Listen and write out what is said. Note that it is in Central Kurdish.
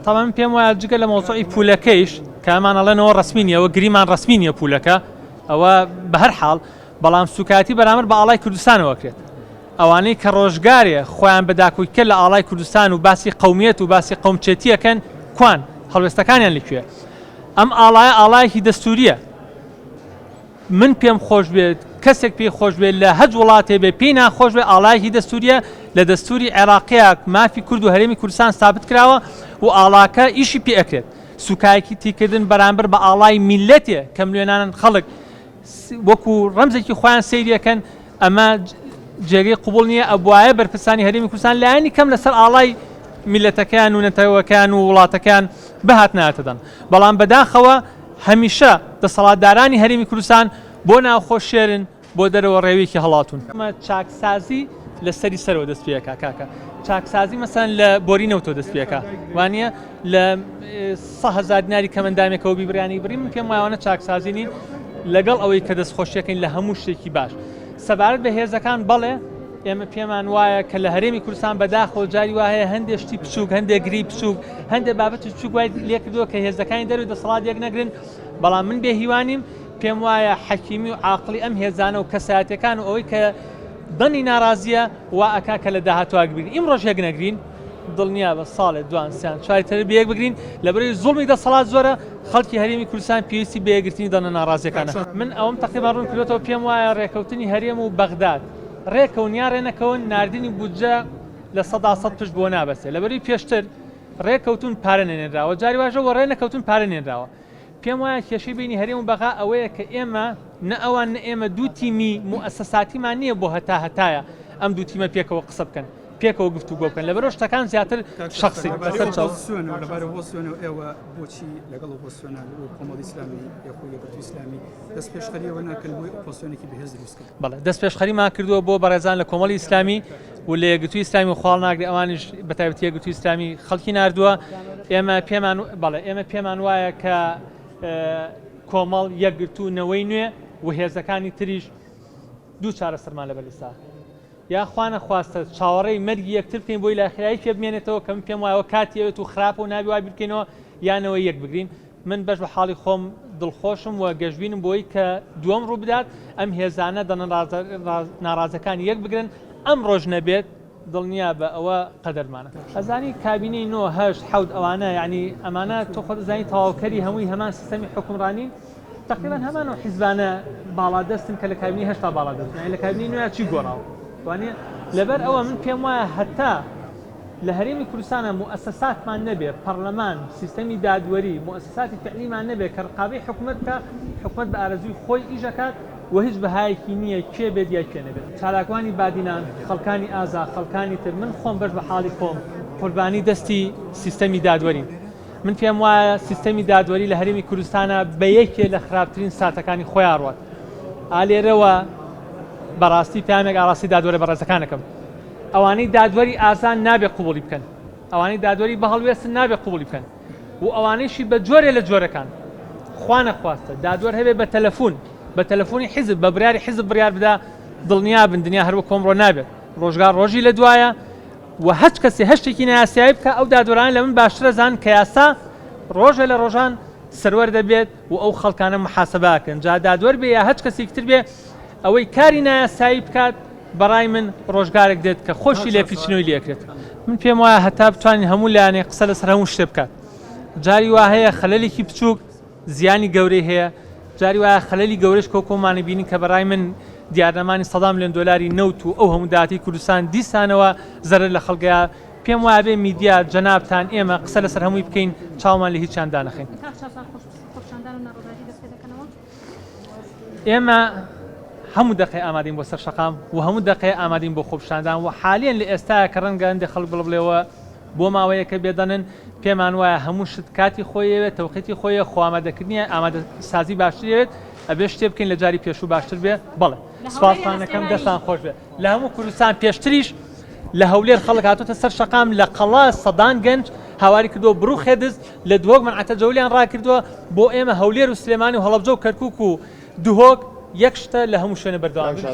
تەبعەن من پێم وایە جگە لە مەوزوعی پولەکەیش کە ئەمان ئەڵێنەوە ڕەسمی نییە ئەوە گریمان ڕەسمی نییە پولەکە ئەوە بە هەر حاڵ بەڵام سوکایەتی بەرامبەر بە ئاڵای کوردستانەوە کرێت ئەوانەی کە ڕۆژگارێ خۆیان بە داکۆکیکەر لە ئاڵای کوردستان و باسی قەومیەت و باسی قەومچێتیەکەن کوان هەڵوێستەکانیان لەکوێ ئەم ئاڵایە ئاڵایەکی دەستوریە من پێم خۆش بێت کەسێک پێی خۆش بێت لە هەچ وڵاتێ بێ پێی ناخۆش بێ ئاڵایەکی دەستوریە لە دەستوری عێراقیە مافی کورد و هەرێمی کوردستان سابت کراوە و ئاڵاکە ئیشی پێ ئەکرێت سوکایەتی کردن بەرامبەر بە ئاڵای میلەتێ کە ملیۆنانن خەڵک وەکو ڕەمزێکی خۆیان سەیریەکەن ئەمە جێگەی قوبڵ نییە ئەبوایە بەرپرسانی هەرێمی کوردستان لایەنی کەم لەسەر ئاڵای میلەتەکەیان و نەتەوەکەیان و وڵاتەکەیان بهاتنایەتە دەنگ بەڵام بەداخەوە هەمیشە دەسەڵاتدارانی هەرێمی کوردستان بۆ ناوخۆ شێرن بۆ دەرەوە ڕێویەکی هەڵاتوون. چاکسازی لە سەری سەرەوە دەست پێکا کاکە چاکسازی مەسەن لە بۆری نەوتەوە دەست پێکا وانە لە 100 دیناری کەمەندامێکەوە بیبریانی بری من پێم وایە چاکسازی نین لەگەڵ ئەوەی کە دەستخۆشیەکەین لە هەموو شتێکی باش سەبارەت بە هێزەکان بەڵێ ئێمە پێمان وایە کە لە هەرێمی کوردستان بەداخەوە جاری وا هەیە هەندێک شتی بچووک هەندێک گری بچووک هەندێک بابەتی بچووک وای لێکردووە کە هێزەکانی دەروی دەسەڵات یەک نەگرن بەڵام من بێ هیوانیم پێم وایە حەکیمی و عاقڵی ئەم هێزانە و کەسایەتەکان و ئەوەی کە دەنگی ناڕازیە وا ئەکا کە لە داهاتووا بگرین ئیمڕۆژ یەک نەگرین دڵنیا بە ساڵێ دوان سیان چواری تر بە یەک بگرین لەبەرەوەی زوڵمی دەسەڵات زۆرە خەڵکی هەرێمی کوردستان پێویستی بە یەکگرتنی دەنگە ناڕازیەکانە. من ئەوەم تەقریبا ڕوون کردۆتەوە پێم وایە ڕێکەوتنی هەرێم و بەغداد ڕێکەون یا ڕێنەکەون ناردنی بودجە 100% پشت بۆ نابەستێ لەبەرەوەی پێشتر ڕێکەوتون پارە نەنێنراوە جاری واژە وە ڕێنەکەوتون پارە نێنراوە پێم وایە کێشەی بەینی هەرێم و بەغا ئەوەیە کە ئێمە نە ئەوان نە ئێمە دوو تیمی موئەسەساتیمان نییە بۆ هەتا هەتایە ئەم دوو تیمە پێکەوە قسە بکەن پێکەوە گفتوگۆ بکەن لەبەرەوە شتەکان زیاتر شخصی بەسەر چاو. لەبارەی ئۆپۆزسیۆنەوە ئێوە بۆچی لەگەڵ ئۆپۆزسیۆنە کۆمەڵی ئیسلامی یاخۆ یەکگرتووی ئیسلامی دەستپێشخەریەوە ناکەن بۆی ئۆپۆزسیۆنێکی بەهێز دروست کەن؟ بەڵێ دەستپێشخەریمان کردووە بۆ بەڕێزان لە کۆمەڵی ئیسلامی و لە یەکگرتووی ئیسلامی و خواڵ ناگرێ ئەوانیش بە تایبەتی یەکگرتووی ئیسلامی خەڵکی ناردووە ئێمە پێمان بەڵێ ئێمە پێمان وایە کە کۆمەڵ یەکگرتوو نەوەی نوێ و هێزەکانی تریش دوو چارەسەرمان لەبەردەستە یا خوانەخواستە چاوەڕێی مەرگی یەکتر بکەین بۆی لای خێرایی پێ بمێنێتەوە کە من پێم وایە کاتی ئەوێت و خراپە و نابی وای بیرکەینەوە یانەوە یەک بگرین من بەش بە حاڵی خۆم دڵخۆشم و گەشبینم بۆی کە دووەم ڕوو بدات ئەم هێزانە دەنە ناڕازەکان یەک بگرن ئەم ڕۆژ نەبێت دڵنیا بە ئەوە قەدەرمانە. ئەزانی کابینەی نۆ، هەشت، حەوت ئەوانە یانی ئەمانە تۆ خۆت ئەزانی تەواوکەری هەمووی هەمان سیستەمی حوکمڕانین تەقریبەن هەمان ئەو حیزبانە باڵادەستن کە لە کابینەی هەشتا باڵادەستن یانی لە کابینەی نۆیا چی گۆڕاوە وانیە لەبەر ئەوە من پێم وایە هەتا لە هەرێمی کوردستانا موئەسەساتمان نەبێ، پەڕلەمان، سیستەمی دادوەری، موئەسەساتی فعلیمان نەبێ کە ڕقابەی حکومەت بکا، حکومەت بە ئارەزووی خۆی ئیش ئەکات و هیچ بەهایەکی نییە کێ بێت یا کێ نەبێت. چالاکوانی بادینان، خەڵکانی ئازا، خەڵکانی تر، من خۆم بەش بە حاڵی خۆم قوربانی دەستی سیستەمی دادوەریم. من پێم وایە سیستەمی دادوەری لە هەرێمی کوردستانا بە یەکێ لە خراپترین ساتەکانی خۆی ئەڕوات. ئا لێرەوە بەڕاستی پەیامێک ئاڕاستەی دادوەرە بەڕێزەکان ئەکەم. ئەوانەی دادوەری ئازان نابێ قبوڵی بکەن، ئەوانەی دادوەری بەهەڵوێستن نابێ قبوڵی بکەن و ئەوانەیشی بە جۆرێ لە جۆرەکان خوا نەخواستە دادوەر هەبێ بە تەلەفون، بە تەلەفونی حیزب، بە بڕیاری حیزب بڕیار بدا، دڵنیا بن دنیا هەر وەک ئەمڕۆ نابێت، ڕۆژگار ڕۆژی لە دوایە و هەچ کەسێ هەر شتێکی نایاسایی بکا ئەو دادوەرانە لە من باشتر ئەزانن کە یاسا ڕۆژێ لە ڕۆژان سەروەر دەبێت و ئەو خەڵکانە محاسبە ئەکەن جا دادوەر بێ یا هەچ کەسێکی تر بێ ئەوەی کاری نایاسایی بکات بەڕای من ڕۆژگارێک دێت کە خۆشی لێپیچنەوەی لێ ئەکرێت. من پێم وایە هەتا بتوانین هەموو لایەنێک قسە لەسەر هەموو شتێ بکات. جاری وا هەیە خەلەلێکی بچووک زیانی گەورەی هەیە، جاری وایە خەلەلی گەورەش کە کۆمانی بینین کە بەڕای من دیارنەمانی سەدان ملیۆن دۆلاری نەوت و ئەو هەموو داهاتەی کوردستان دیسانەوە زەرەر لە خەڵکەیە. پێم وایە بێ میدیا، جەنابتان، ئێمە قسە لەسەر هەمووی بکەین، چاومان لە هیچیان دانەخەین. کاک چاپان خۆپیشاندان و ناڕەزایەتی دەست پێ دەکەنەوە؟ ئێمە هەموو دەقەی ئامادەین بۆ سەر شەقام و هەموو دەقەیە ئامادەین بۆ خۆپیشاندان و حالیەن لە ئێستایا کە ڕەنگە هەندێک خەڵک بڵێ بڵێەوە بۆ ماوەیەکە بێدەنن پێمان وایە هەموو شت کاتی خۆیەوێت تەوقیتی خۆیە خۆ ئامادەکردنیە ئامادە سازی باشتر یەوێت ئەبێ شتێ بکەین لە جاری پێشوو باشتر بێ بەڵێ سپاستان ئەکەم دەستان خۆش بێ لە هەموو کوردستان پێشتریش لە هەولێر خەڵک هاتۆتە سەر شەقام لە قەڵا سەدان گەنج هاواری کردووە بڕوخێ دز لە دهۆک مەنعەتە جەولیان ڕاکردووە بۆ ئێمە هەولێر و سلێمانی و هەڵەبجە و کەرکوک و دهۆک یەک شتە لە هەموو شوێنە بەردەوام بین.